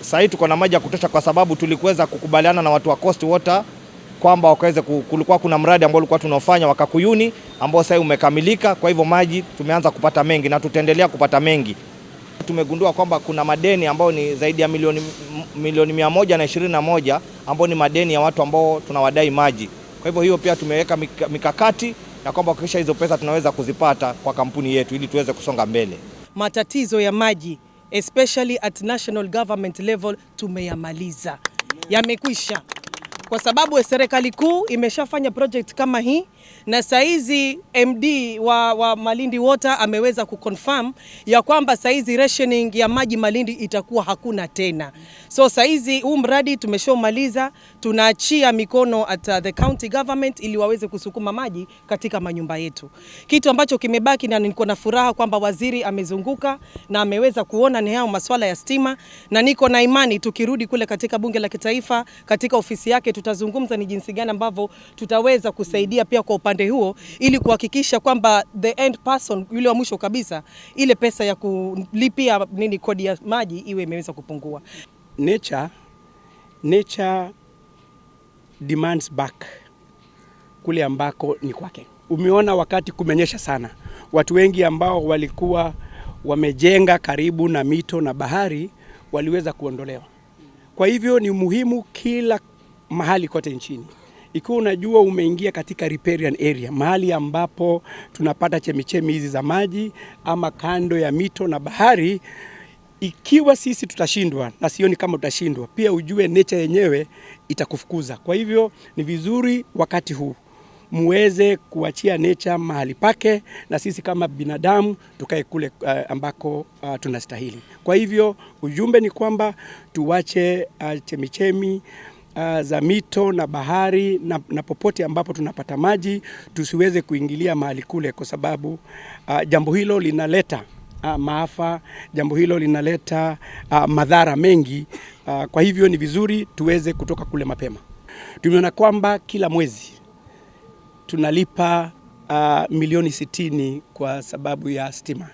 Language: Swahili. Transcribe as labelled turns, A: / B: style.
A: Sasa hivi tuko na maji ya kutosha kwa sababu tulikuweza kukubaliana na watu wa Coast Water kwamba wakaweze, kulikuwa kuna mradi ambao ulikuwa tunaofanya wa Kakuyuni ambao sasa umekamilika. Kwa hivyo maji tumeanza kupata mengi na tutaendelea kupata mengi. Tumegundua kwamba kuna madeni ambayo ni zaidi ya milioni 121 ambao ni madeni ya watu ambao tunawadai maji. Kwa hivyo hiyo pia tumeweka mikakati na kwamba kuhakikisha hizo pesa tunaweza kuzipata kwa kampuni yetu ili tuweze kusonga mbele.
B: Matatizo ya maji, especially at national government level, tumeyamaliza, yamekwisha, kwa sababu serikali kuu imeshafanya project kama hii, na saizi MD wa Malindi Water ameweza kuconfirm ya kwamba saizi rationing ya maji Malindi itakuwa hakuna tena. So saizi huu mradi tumeshaumaliza, tunaachia mikono at the county government ili waweze kusukuma maji katika manyumba yetu. Kitu ambacho kimebaki na niko na furaha kwamba waziri amezunguka na ameweza kuona ni hayo maswala ya stima, na niko na imani tukirudi kule katika bunge la kitaifa, katika ofisi yake, tutazungumza ni jinsi gani ambavyo tutaweza kusaidia pia kwa upande huo ili kuhakikisha kwamba the end person, yule wa mwisho kabisa, ile pesa ya kulipia nini, kodi ya maji iwe imeweza kupungua.
C: Nature demands back kule ambako ni kwake. Umeona wakati kumenyesha sana, watu wengi ambao walikuwa wamejenga karibu na mito na bahari waliweza kuondolewa. Kwa hivyo ni muhimu kila mahali kote nchini, ikiwa unajua umeingia katika riparian area, mahali ambapo tunapata chemichemi hizi za maji ama kando ya mito na bahari, ikiwa sisi tutashindwa, na sioni kama tutashindwa, pia ujue nature yenyewe itakufukuza. Kwa hivyo ni vizuri wakati huu muweze kuachia nature mahali pake, na sisi kama binadamu tukae kule ambako tunastahili. Kwa hivyo ujumbe ni kwamba tuwache chemichemi za mito na bahari na popote ambapo tunapata maji, tusiweze kuingilia mahali kule, kwa sababu jambo hilo linaleta maafa, jambo hilo linaleta madhara mengi. Kwa hivyo ni vizuri tuweze kutoka kule mapema. Tumeona kwamba kila mwezi tunalipa milioni 60 kwa sababu ya stima.